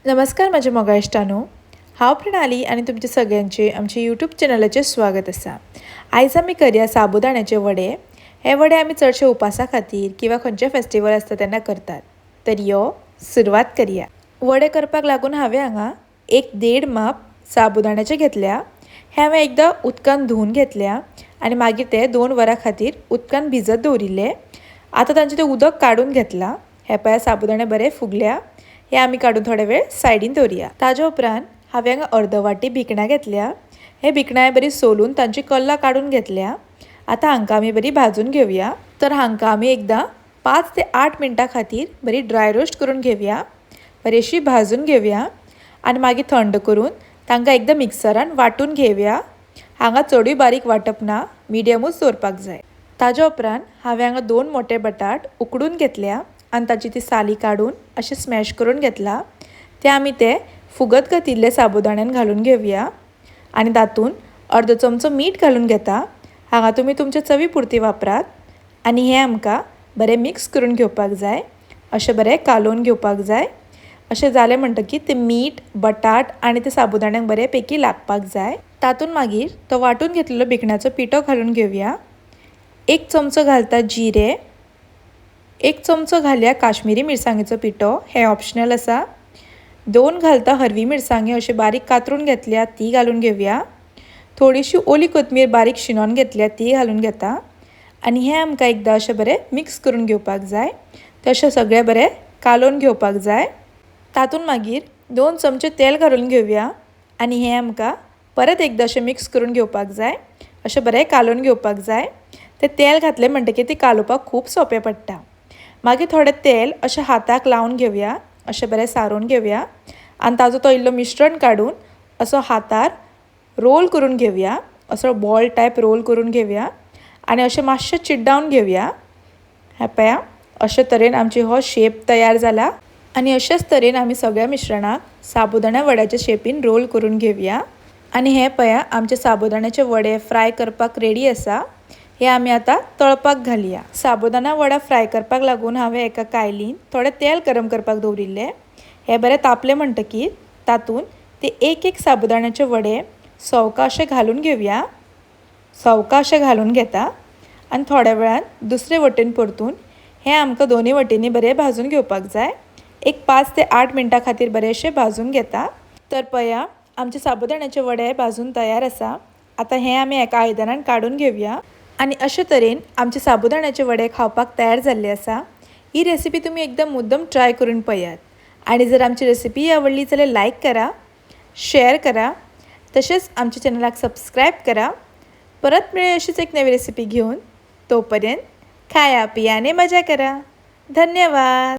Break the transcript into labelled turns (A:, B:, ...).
A: नमस्कार म्हज्या मोगा इश्टांनो, हांव प्रणाली आनी तुमचे सगळ्यांचे आमच्या यूट्यूब चॅनलाचेर स्वागत आसा. आयज आमी करया साबुदाण्याचे वडे. हे वडे आमी चडशे उपासा खातीर किंवा खंयचे फेस्टिवल आसता तेन्ना करतात. तर यो सुरवात करया. वडे करपाक लागून हांवें हांगा 1-1.5 माप साबुदाण्याचे घेतल्या. हे हांवें एकदां उदकान धुवन घेतल्या आनी मागीर ते 2 वरां खातीर उदकान भिजत दवरिल्ले. आतां तांचें तें उदक काडून घेतलां. हे पळय साबुदाणे बरे फुगल्या. हे आमी काडून थोडे वेळ सायडीन दवरया. ताज्या उपरांत हांवें हांगा अर्द वाटी भिकणां घेतल्या. हे भिकणां बरी सोलून तांची कल्लां काडून घेतल्या. आतां हांकां आमी बरी भाजून घेवया. तर हांकां आमी एकदां 5 ते 8 मिनटां खातीर बरी ड्राय रोस्ट करून घेवया. बरीशी भाजून घेवया आनी मागीर थंड करून तांकां एकदां मिक्सरान वांटून घेवया. हांगा चडूय बारीक वांटप ना, मिडियमूच दवरपाक जाय. ताज्या उपरांत हांवें हांगा 2 मोटे बटाट उकडून घेतल्या आनी ताची ती साली काडून अशें स्मॅश करून घेतला. ते आमी ते फुगत घातिल्ले साबुदाण्यान घालून घेवया आनी तातूंत अर्द चमचो मीठ घालून घेता. हांगा तुमी तुमच्या चवी पुरती वापरात. आनी हें आमकां बरें मिक्स करून घेवपाक जाय. अशें बरें कालोवन घेवपाक जाय. अशें जालें म्हणटकीर तें मीठ, बटाट आनी ते साबुदाण्याक बरें पैकी लागपाक जाय. तातूंत मागीर तो वांटून घेतलेलो भिकणाचो पिठो घालून घेवया. 1 चमचो घालता जिरे, 1 चमचो घालया काश्मिरी मिरसांगेचो पिठो, हें ऑप्शनल आसा. 2 घालता हरवी मिरसांगी अशें बारीक कातरून घेतल्या ती घालून घेवया. थोडीशी ओली कोथमीर बारीक शिनोन घेतल्या ती घालून घेता. आनी हें आमकां एकदां अशें बरें मिक्स करून घेवपाक जाय. तशें सगळें बरें कालोवन घेवपाक जाय. तातूंत मागीर 2 चमचे तेल घालून घेवया आनी हें आमकां परत एकदां अशें मिक्स करून घेवपाक जाय. अशें बरें कालोवन घेवपाक जाय. तें तेल घातलें म्हणटकीर तें कालोवपाक खूब सोंपें पडटा. मागीर थोडें तेल अशें हाताक लावन घेवया, अशें बरें सारोवन घेवया आनी ताजो तो इल्लो मिश्रण काडून असो हातार रोल करून घेवया. असो बॉल टायप रोल करून घेवया आनी अशें मातशें चिड्डावन घेवया. हें पळया, अशे तरेन आमची हो शेप तयार जाला. आनी अशेच तरेन आमी सगळ्या मिश्रणाक साबुदाण्या वड्याच्या शेपीन रोल करून घेवया. आनी हें पळया आमचे साबुदाण्याचे वडे फ्राय करपाक रेडी आसा. हे आमी आतां तळपाक घालया. साबुदाणा वडा फ्राय करपाक लागून हांवें एका कायलीन थोडें तेल गरम करपाक दवरिल्लें. हे बरें तापलें म्हणटकीर तातूंत ते 1-1 साबुदाण्याचे वडे सवका अशें घालून घेवया. सवका अशें घालून घेता आनी थोड्या वेळान दुसरे वटेन परतून हें आमकां दोनूय वटेंनी बरें भाजून घेवपाक जाय. एक 5 ते 8 मिनटां खातीर बरें अशें भाजून घेता. तर पळया आमचे साबुदाण्याचे वडे भाजून तयार आसा. आतां हें आमी एका आयदनान काडून घेवया. आनी अशे तरेन आमचे साबुदाण्याचे वडे खावपाक तयार जाल्ले आसा. ही रेसिपी तुमी एकदम मुद्दम ट्राय करून पळयात. आनी जर आमची रेसिपी आवडली जाल्यार लायक करा, शेअर करा, तशेंच आमच्या चॅनलाक सबस्क्रायब करा. परत मेळया अशीच एक नवी रेसिपी घेवन. तोपर्यंत खाया पिया आनी मजा करा. धन्यवाद.